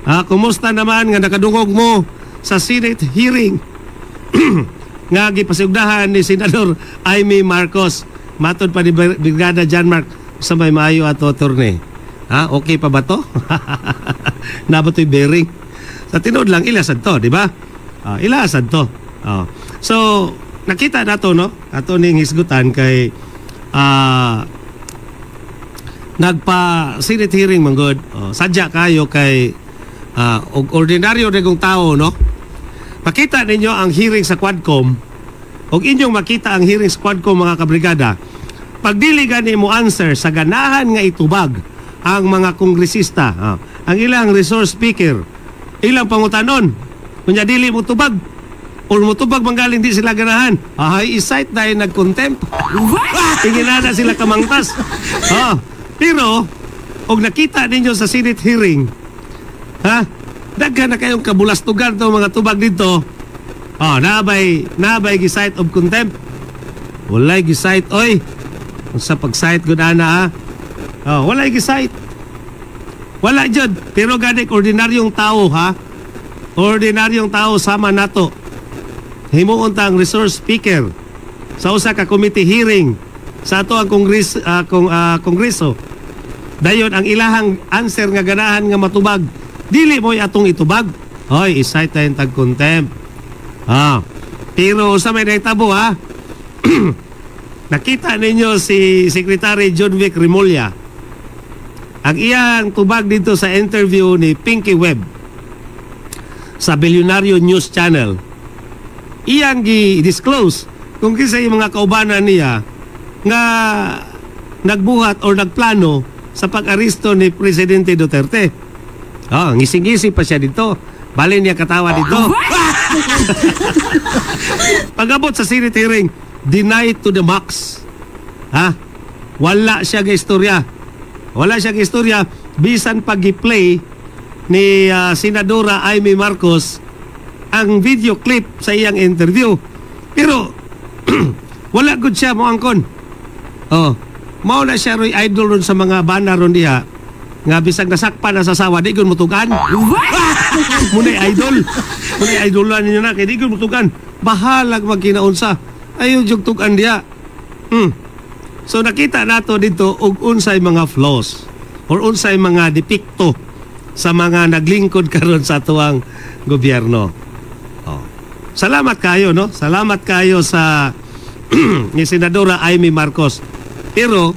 Ah, kumusta naman nga nakadungog mo sa Senate hearing nga gipasugdahan ni Senador Imee Marcos? Matod pa ni Brigada John Mark sa may maayo ato, attorney. Ha, okay pa ba to? Naa ba to'y bearing? Sa tinuod lang, ilasad to, di ba? Ah, ilasad to. Ah. So, nakita na to, no? Ato ning hisgutan kay nagpa Senate hearing man gud. Oh, sadya kayo kay og ordinaryo degong tao, no? Makita ninyo ang hearing sa Quadcom og inyong makita ang hearing sa Quadcom, mga kabrigada. Pag dili gani mo answer sa ganahan nga itubag ang mga kongresista, ang ilang resource speaker, ilang pangutanon, kunya dili mo tubag or mutubag manggaling di sila ganahan, ay i-cite dahil nag-contempt. Tingin na sila kamangtas. Ah, pero og nakita ninyo sa Senate hearing, ha? Daghan na kayong kabulastugan to mga tubag dito. Oh, nabay gi-cite of contempt? Walay gi-cite oy. Sa pag-cite gud ana ha. Oh, walay gi-cite. Wala jud, pero gani ordinaryong tao ha. Ordinaryong tao sama nato. Himuon ta ang resource speaker sa usa ka committee hearing sa ato ang kongreso. Dayon ang ilahang answer nga ganahan nga matubag, dili mo'y atong itubag. Hoy, i-cite tayong tag contempt. Ah. Pero sa may nahitabo ha, nakita ninyo si Secretary Jonvic Remulla. Ang iyang tubag dito sa interview ni Pinky Webb sa Bilyonaryo News Channel. Iyang gi-disclose kung kinsa yung mga kaubanan niya nga nagbuhat or nagplano sa pag-aresto ni Presidente Duterte. Oh, ngising-ngisi pa siya dito. Bali niya katawa dito. Pag-abot sa Senate hearing, deny to the max. Ha? Wala siya ga istorya. Wala siya ga istorya bisan pag play ni Senadora Imee Marcos ang video clip sa iyang interview. Pero wala gud siya mo angkon. Oh, mao na siya roy idol ron sa mga bana ron diha nga bisag nasakpan na sa asawa, di gud mutugan. Muna'y idol. Muna'y idolan ninyo na kay di gud mutugan. Bahalag magkinaunsa. Ayo jug tugan diha. So nakita nato dito og unsay mga flaws or unsay mga depekto sa mga naglingkod karon sa atuang gobyerno. Oh. Salamat kayo, no? Salamat kayo sa ni Senadora Imee Marcos. Pero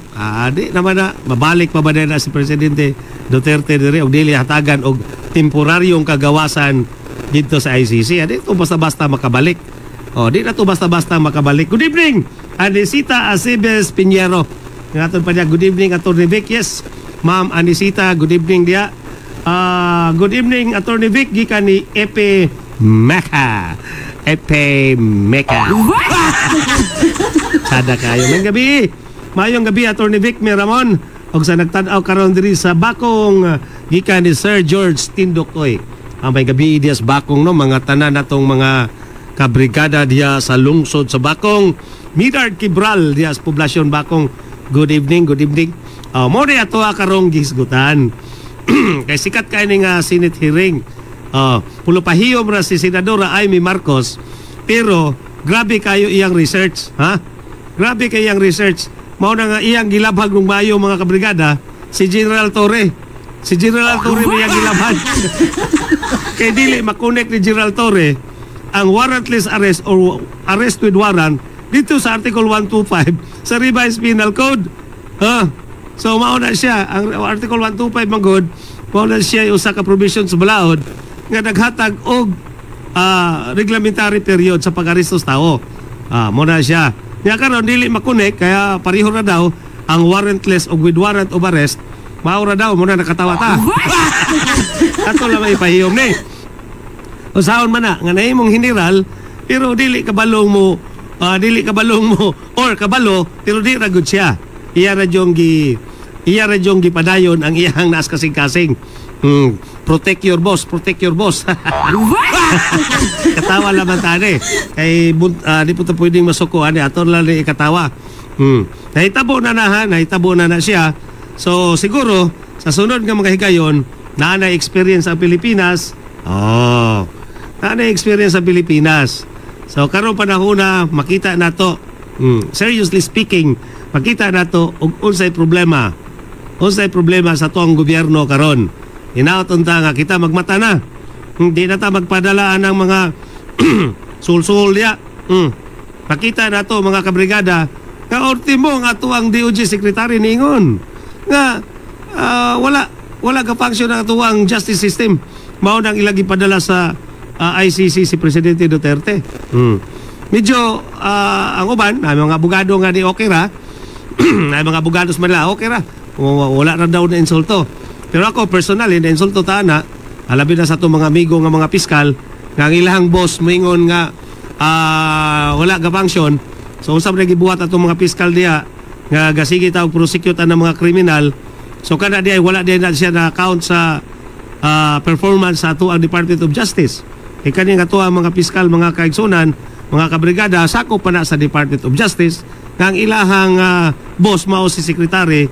di naman na mabalik pa ba na si Presidente Duterte diri og dili hatagan og temporaryong kagawasan dito sa ICC? Di to basta-basta makabalik. Oh, di na to basta-basta makabalik. Good evening, Anisita Aceves Piñero. Ngaton pa niya, good evening, Attorney Vic. Yes, Ma'am Anisita, good evening diya. Good evening, Attorney Vic, gikan ni Epe Mecca. Epe Mecca. Sada kayo. May gabi. Mayong gabi, Attorney Vic Miramon. Og sa nagtan-aw karon diri sa Bakong, gikan ni Sir George Tindokoy. Ang may gabi diya sa Bakong, no, mga tanan natong mga kabrigada diya sa lungsod sa Bakong. Midard Quibral diya sa poblasyon Bakong. Good evening, good evening. Mo ni ato karong gihisgutan. Kay sikat kay ni nga Senate hearing. Pulo pahiyom ra si Senadora Imee Marcos, pero grabe kayo iyang research, ha? Grabe kayo iyang research. Mao na nga iyang gilabhag ng mayo, mga kabrigada, si General Torre. Si General Torre may iyang gilabhag. Kay dili makonek ni General Torre ang warrantless arrest or arrest with warrant dito sa Article 125 sa Revised Penal Code. Ha? So mao na siya ang Article 125 man gud, mao na siya usa ka provision sa balaod nga naghatag og reglamentary period sa pag-aresto sa tao. Ah, mo na siya. Nya karon dili makonek kaya pareho na daw ang warrantless o with warrant of arrest. Mao ra daw mo na nakatawa ta. Ato lang may pahiyom ni. Usaon man na nga nahimong general pero dili kabalong mo dili kabalong mo or kabalo pero di ra gud siya. Iya ra yung gipadayon ang iyang naas kasing-kasing. Protect your boss, protect your boss. Katawa laman tani. Kay di po ta pwedeng masuko ani, ato lang ni ikatawa. Nahitabo na na ha, nahitabo na na siya. So siguro sa sunod nga mga higayon, Naa na experience ang Pilipinas. Oh. Naa na experience ang Pilipinas. So karon panahon na makita nato. Seriously speaking, makita nato og unsay problema. Unsay problema sa atoang gobyerno karon. Hinaot unta nga kita magmata na. Hindi na ta magpadala ng mga sulsul diya. Makita nato, mga kabrigada, nga ultimo nga ato ang DOJ secretary niingon nga wala wala ka function ang atoang justice system. Mao nang ilang gipadala sa ICC si Presidente Duterte. Medyo ang uban, ay mga abogado nga di okay ra, ay mga abogado sa Manila, okay ra. Wala ra daw na insulto. Pero ako personally, na insulto ta na, labi na sa atong mga amigo nga mga piskal, nga ang ilahang boss moingon nga wala ga function. So unsa man gibuhat atong mga piskal diha nga gasige ta og prosecute ang mga kriminal? So kana diay wala diay na siya na account sa performance sa ato ang Department of Justice. Kay kani nga ato ang mga piskal, mga kaigsunan, mga kabrigada, sakop pa na sa Department of Justice nga ang ilahang boss mao si Secretary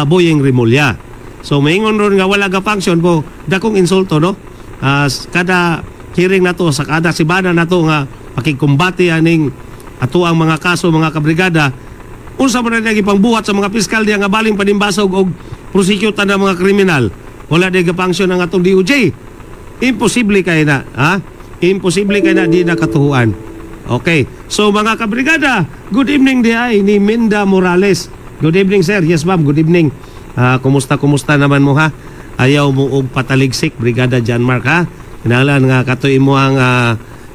Boying Remulla. So maingon ron nga wala ga function po, dakong insulto, no? Kada hearing nato, sa kada sibana nato nga pakigkumbate aning ato ang mga kaso, mga kabrigada, unsa man na gipangbuhat sa mga piskal diya nga baling panimbasog og prosecute na mga kriminal? Wala di ga-function ang atong DOJ. Imposible kay na, ha? Imposible kay na, di na katuhuan. Okay. So mga kabrigada, good evening di ay ni Minda Morales. Good evening, sir. Yes, ma'am, good evening. Kumusta kumusta naman mo, ha? Ayaw mo og pataligsik, Brigada John Mark, ha? Kinahanglan nga katoy mo ang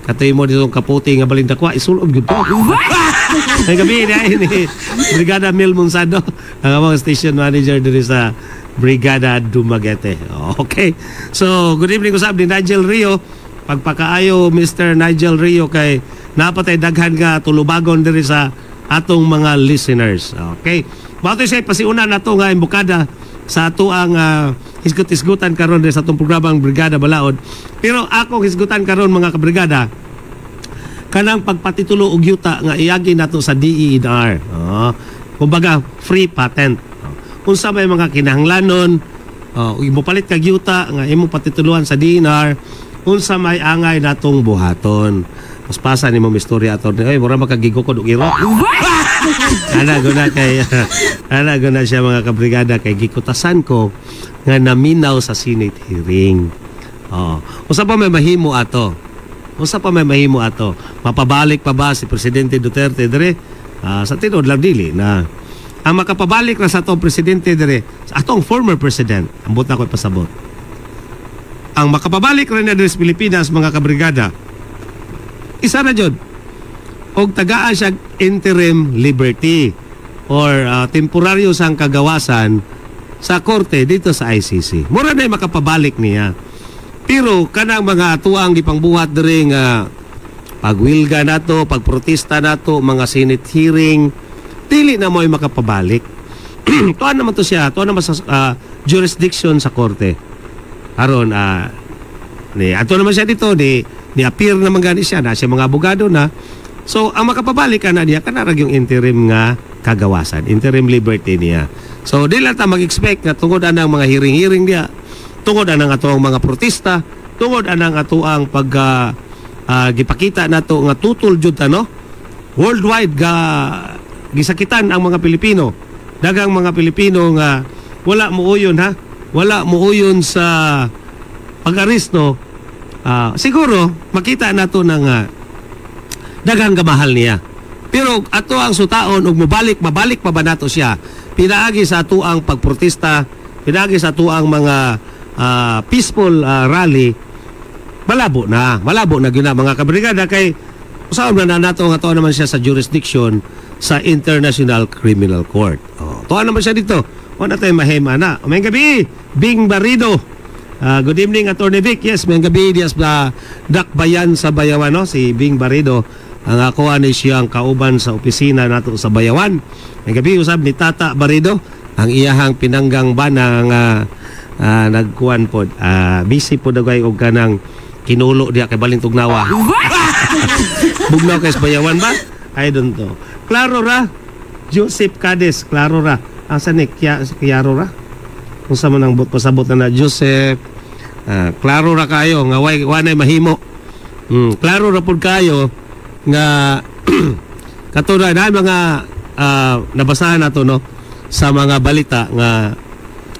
katoy mo dito kaputi nga balindakwa isulob gyud ko. Ay gabi ni ay ni Brigada Mel Monsado, ang among station manager diri sa Brigada Dumaguete. Okay. So, good evening usab ni Nigel Rio. Pagpakaayo, Mr. Nigel Rio, kay napatay daghan nga tulubagon diri sa atong mga listeners. Okay. Mao to siya pasiuna nato nga imbukada sa ato ang hisgot-hisgutan karon diri sa atong programang Brigada Balaod. Pero akong hisgutan karon, mga kabrigada, kanang pagpatitulo og yuta nga iagi nato sa DENR. Oh, kumbaga free patent. Oh. Unsa may mga kinahanglanon oh, imo palit kag yuta nga imo patituluan sa DENR, unsa may angay natong buhaton? Paspasa nimo istorya ato. Ay, mura makagigukod og iro. Ana guna kay ana guna siya, mga kabrigada, kay gikutasan ko nga naminaw sa Senate hearing. Oh, unsa pa may mahimo ato? Unsa pa may mahimo ato? Mapabalik pa ba si Presidente Duterte dire? Sa tinuod lang, dili na. Ang makapabalik na sa atong presidente dire, sa atong former president, ambot na ko ipasabot. Ang makapabalik rin na dire sa Pilipinas, mga kabrigada, isa na jud. Og tagaan siya interim liberty or temporaryo sang kagawasan sa korte dito sa ICC. Mura na makapabalik niya. Pero kanang mga atuang gipangbuhat diri nga pagwilga nato, pagprotesta nato, mga Senate hearing, dili na mo ay makapabalik. Tuan naman to siya, tuan naman sa jurisdiction sa korte. Aron ni ato naman siya dito ni ni appear naman gani siya na siya mga abogado na. So ang makapabalik ka na niya kana ra yung interim nga kagawasan, interim liberty niya. So di lang ta mag-expect nga tungod anang mga hearing-hearing niya, tungod anang atoang mga protesta, tungod anang atoang pag gipakita nato nga tutol jud ta, no? Worldwide ga gisakitan ang mga Pilipino. Daghang mga Pilipino nga wala muuyon, ha. Wala muuyon sa pag-aresto. Siguro makita nato na nga daghang gamahal niya. Pero ato ang sutaon ug mobalik mabalik pa ba nato siya pinaagi sa ato ang pagprotesta, pinaagi sa ato ang mga peaceful rally, malabo na. Malabo na gyud na, mga kabrigada, kay usaon na nato nga tuwa naman siya sa jurisdiction sa International Criminal Court. Oh, tuwa naman siya dito. Wala tayo mahema na. May gabi, Bing Barido. Good evening, Attorney Vic. Yes, may gabi dias ba Dakbayan sa Bayawan, no? Si Bing Barido. Ang ako ani siyang kauban sa opisina nato sa Bayawan. May gabi usab ni Tata Barido, ang iyahang pinanggang bana nga nagkuan pod. Busy pod dagay og kanang kinulo diya kay balin tugnawa. Bugnaw kay sa Bayawan ba? I don't know. Klaro ra. Joseph Cades, klaro ra. Asa ni Kya, Kiaro ra? Kung sa man ang pasabot na na Joseph, klaro ra kayo nga way wa mahimo. Klaro ra pud kayo nga katulad na mga nabasahan nato, no, sa mga balita nga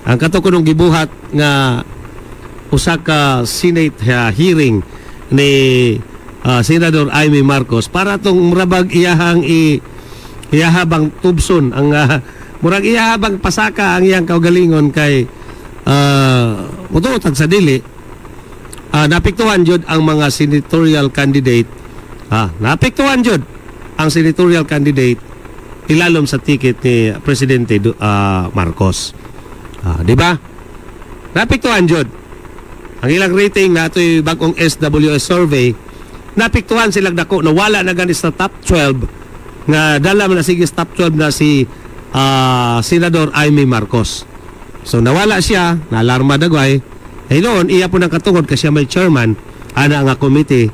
ang kato kunong gibuhat nga usa ka Senate hearing ni Senador Imee Marcos para tong murabag iyahang i iyahabang tubson ang murag iyahabang pasaka ang iyang kaugalingon kay mutuo tag sa dili, naapektuhan jud ang mga senatorial candidate, naapektuhan jud ang senatorial candidate ilalom sa ticket ni Presidente Marcos. Di ba? Naapektuhan jud. Ang ilang rating na ito'y bagong SWS survey, naapektuhan silang dako, nawala na gani sa top 12 nga dala man na sige sa top 12 na si Senador Imee Marcos. So nawala siya, naalarma dagway. Eh noon, iya po ng katungod kasi siya may chairman ana nga committee.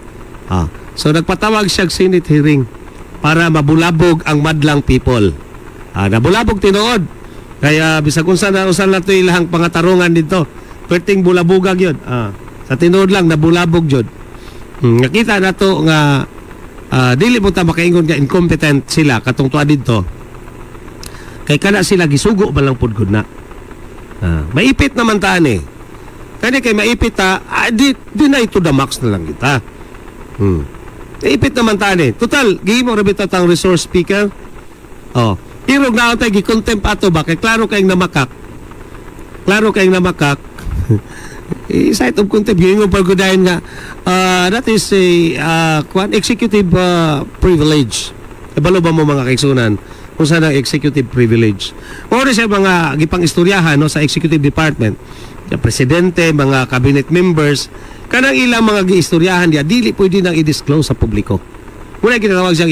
So nagpatawag siya og Senate hearing para mabulabog ang madlang people. Nabulabog tinuod. Kaya bisag unsa na usan na to ilahang pangatarungan dito. Perting bulabugag yun. Sa tinuod lang nabulabog jud. Nakita na to nga dili mo ta makaingon nga incompetent sila katong tuwa didto. Kay kana sila gisugo ba lang pud gud na. Maipit naman taan eh. Kani kay maipit ta, di na ito the max na lang kita. Maipit naman taan eh. Total, gihimo ra bitaw tang resource speaker. Oh, pero nga tay gi-contempt ato ba kay klaro kayong namakak. Klaro kayong namakak. I-cite of contempt giingon pa gud nga that is a kwan, executive privilege. Kabalo ba mo, mga kaigsunan, kung saan ang executive privilege? Mao ni siya mga gipang istoryahan, no, sa executive department. The presidente, mga cabinet members, kanang ilang mga giistoryahan diya dili pwede nang i-disclose sa publiko. Muna ginatawag siyang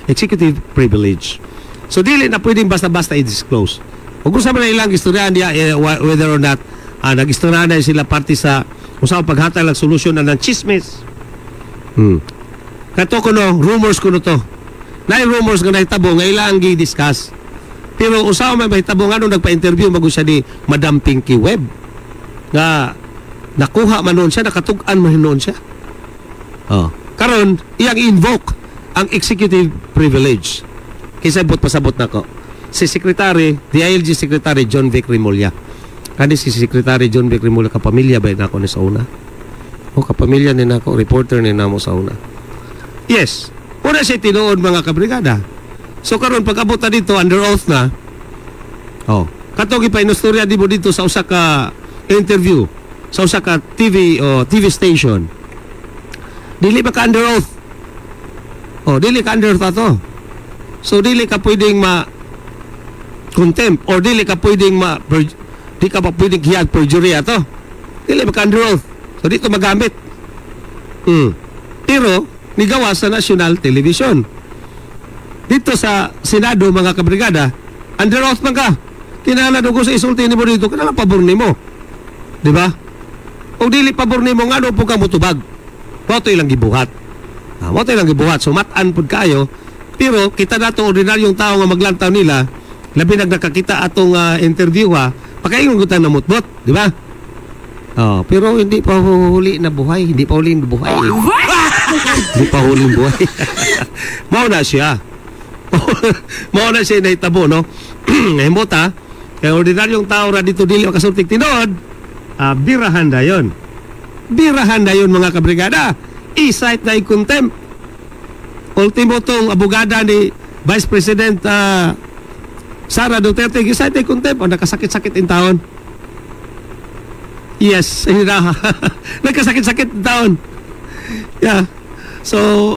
executive privilege. So dili na pwedeng basta-basta i-disclose. Ug kung sa man ilang istoryahan diya whether or not nag-istoryahan na sila parte sa usa paghatag ng solusyon na ng chismis. Kato kuno, rumors kuno to. Naay rumors nga nahitabo nga ilang gi-discuss. Pero usaha may mahitabo nga nung nagpa-interview mago siya ni Madam Pinky Webb nga nakuha man noon siya, nakatug-an man noon siya. Oh. Karon iyang invoke ang executive privilege. Kinsa buot pasabot nako? Si Secretary, DILG Secretary John Vic Remulla. Kani si Secretary John Vic Remulla, kapamilya ba nako ni sa una? O kapamilya ni nako, reporter ni namo sa una. Yes. Una siya tinuod, mga kabrigada. So karon pag abot na dito under oath na. Oh, kato gipa-inustorya di mo dito sa usa ka interview sa usa ka TV o TV station. Dili ba ka under oath? Oh, dili ka under oath ato. So dili ka pwedeng ma contempt or dili ka pwedeng ma di ka pa pwedeng hiyag perjury ato. Dili ba ka under oath? So dito magamit. Pero nigawa sa national television. Dito sa Senado, mga kabrigada, under oath man ka. Kinahanglan og sa isulti nimo dito, kinahanglan pabor nimo. Di ba? Kung dili pabor nimo, ngano po ka mutubag? Mao to ilang gibuhat. Mao to ilang gibuhat. So mat-an pud kayo. Pero kita nato ordinaryong tao nga maglantaw nila, labi nag nakakita atong interview ha, pakaingon ko tayo namutbot, di ba? Oh, pero hindi pa huli na buhay, hindi pa huli na buhay. Eh. Hindi pa huli buhay. Mao na siya. Mao na siya nahitabo, no? Ngayong ha, kay ordinaryong tao ra dito dili makasultig tinuod, birahan dayon. Birahan dayon, mga kabrigada. I-cite na i-contempt. Ultimo tong abogada ni Vice President Sara Duterte, i-cite na i-contempt. O nakasakit-sakit in taon. Yes, nagkasakit-sakit in taon. Yeah. So,